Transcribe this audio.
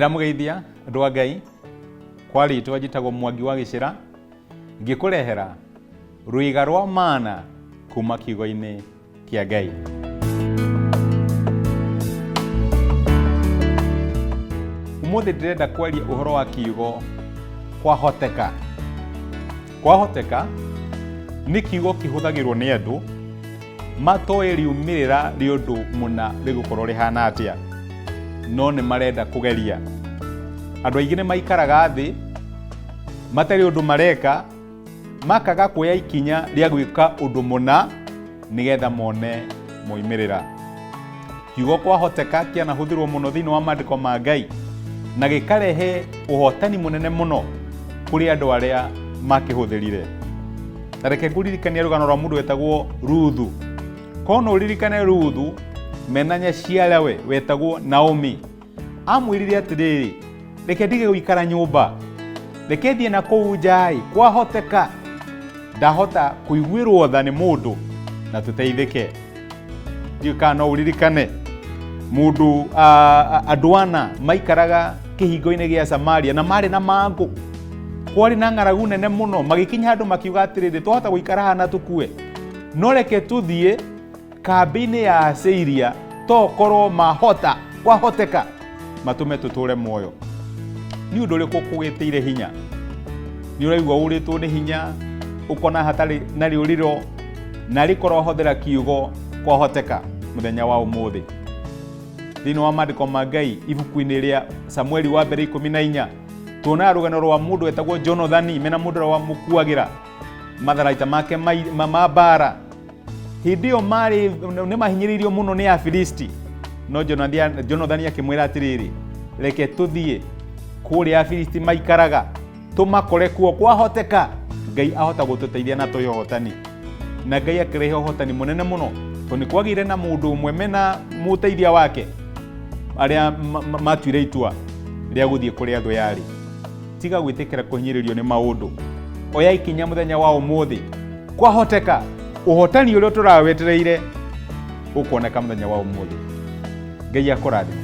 Nĩndamũgeithia andũ a Ngai, kwa rĩtwa njĩtagwo Mwangi wa Gĩcĩra, ngĩkũrehera rwĩga rwa mana kuma kiugo-inĩ kĩa Ngai. Ũmũthĩ ndĩrenda kwaria ũhoro wa kiugo kwahoteka. Kwahoteka nĩ kiugo kĩhũthagĩrwo nĩ andũ matoĩ riumĩrĩra rĩa ũndũ mũna rĩgũkorwo rĩhana atĩa, no nĩ marenda kũgeria. Andũ aingĩ nĩ maikaraga thĩ matarĩ ũndũ mareka, makaga kuoya ikinya rĩa gwĩka ũndũ mũna nĩgetha mone moimĩrĩra. Kiugo kwahoteka kĩanahũthĩrwo mũno thĩinĩ wa maandĩko ma Ngai na gĩkarehe ũhotani mũnene mũno kũrĩ andũ arĩa makĩhũthĩrire. Ta reke ngũririkanie rũgano rwa mũndũ wetagwo Ruthu. Korwo no ũririkane Ruthu mena nyaciarawe wetagwo Naomi. Amwĩrire atĩrĩrĩ, reke ndige gũikara nyũmba, reke thiĩ na kũu nja-ĩ, kwahoteka ndahota kũiguĩrwo tha nĩ mũndũ na tũteithĩke. Ndiũĩ kana no ũririkane mũndũ andũ ana maikaraga kĩhingo-inĩ gĩa Samaria na marĩ na mangũ, kwarĩ na ng'aragu nene mũno, magĩkinya handũ makiuga atĩrĩrĩ, twahota gũikara haha na tũkue, no reke tũthiĩ kambĩ-inĩ ya Asiria tokorwo mahota kwahoteka matũme tũtũre muoyo. Nĩ ũndũ ũrĩkũ ũkũgĩtĩire hinya? Nĩ ũraigua ũrĩtwo nĩ hinya, ũkona hatarĩ na rĩũrĩro, na rĩkorwo hũthĩra kiugo kwahoteka mũthenya wa ũmũthĩ. Thĩinĩ wa maandĩko ma Ngai ibuku-inĩ rĩa Samueli wa mbere 14 tuonaga rũgano rwa mũndũ wetagwo Jonathani mena mũndũ ũrĩa wamũkuagĩra matharaita make ma mbara. Hĩndĩ ĩyo marĩ nĩ mahinyĩrĩirio mũno nĩ Afilisti, no Jonathani akĩmwĩra atĩrĩrĩ, reke tũthiĩ kũrĩa Afilisti maikaraga tũmakore kuo, kwahoteka Ngai ahota gũtũteithia na tũhe ũhotani. Na Ngai akĩrehe ũhotani mũnene mũno, tondũ nĩ kwagĩire na mũndũ ũmwe mena mũteithia wake arĩa matuire itua rĩa gũthiĩ kũrĩa thũ yarĩ. Tiga gwĩtĩkĩra kũhinyĩrĩrio nĩ maũndũ, oya ikinya mũthenya wa ũmũthĩ. Kwahoteka ũhotani ũrĩa tũrawetereire ũkuoneka mũthenya wa ũmũthĩ. Ngai akũrathime.